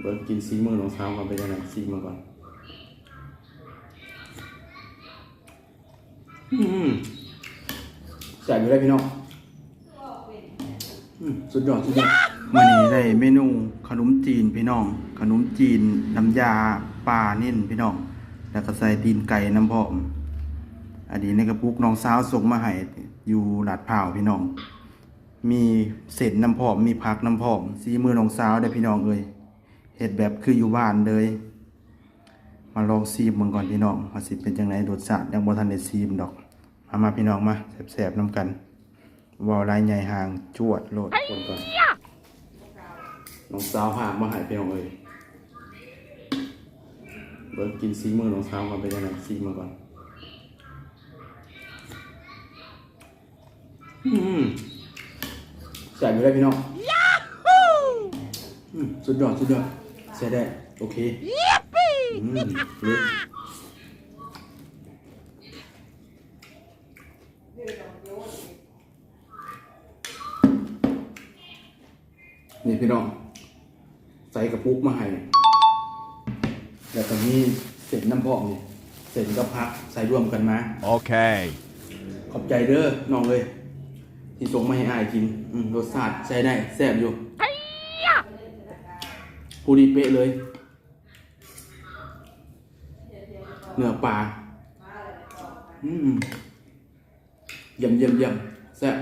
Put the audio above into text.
ເບິ່ງ ກິນສີມືນ້ອງສາວກ່ອນ ເປັນຈັ່ງໃດ ຊີມເບິ່ງກ່ອນ. ອືມ ແຊບຢູ່ເດ້ພີ່ນ້ອງ. ອືມ ສຸດຍອດ ສຸດຍອດ. ມື້ນີ້ໄດ້ເມນູຂະໜົມຈີນພີ່ນ້ອງ, ຂະໜົມຈີນນ້ຳຢາປານິນພີ່ນ້ອງ, ແລ້ວກໍໃສ່ຕີນໄກ່ນຳພ້ອມ. ອັນນີ້ໃນກະປຸກນ້ອງສາວສົ່ງມາໃຫ້ຢູ່ລາດພ້າວພີ່ນ້ອງ, ມີເສັ້ນນຳພ້ອມ ມີຜັກນຳພ້ອມ. ສີມືນ້ອງສາວເດ້ພີ່ນ້ອງເອີຍ, ເຮັດແບບຄືຢູ່ບ້ານເລີຍ. ມາລອງຊີມເບິ່ງກ່ອນພີ່ນ້ອງ ວ່າຊິເປັນຈັ່ງໃດ ລົດຊາດ. ຍັງບໍ່ທັນໄດ້ຊີມດອກ. ມາ ມາພີ່ນ້ອງ ມາແຊບໆນຳກັນ. ເວົ້າຫຼາຍໃຫຍ່ຫ່າງ ຈວດໂລດ. ຄົນກ່ອນ ນ້ອງສາວຫາບມາໃຫ້ພີ່ນ້ອງເອີຍ. ເບິ່ງ ກິນສີມືນ້ອງສາວກ່ອນ ເປັນຈັ່ງໃດ ຊີມເບິ່ງກ່ອນ. ອືມ ແຊບຢູ່ເດ້ພີ່ນ້ອງ. ອືມ ສຸດຍອດ ສຸດຍອດ ໃຊ້ໄດ້ ໂອເຄ. ອືມ ເລີດ. ນີ້ພີ່ນ້ອງ ໃສ່ກະປຸກມາໃຫ້ ແລ້ວກໍມີເສັ້ນນຳພ້ອມນີ້ ເສັ້ນກັບຜັກໃສ່ລວມກັນມາ. ໂອເຄ ຂອບໃຈເດີນ້ອງເອີຍ ທີ່ສົ່ງມາໃຫ້ອ້າຍກິນ. ອືມ ລົດຊາດໃຊ້ໄດ້ ແຊບຢູ່ ພໍດີເປະເລີຍ ເນື້ອປາ. ອືມ ຢ້ຽມ ຢ້ຽມ ຢ້ຽມ ແຊບ.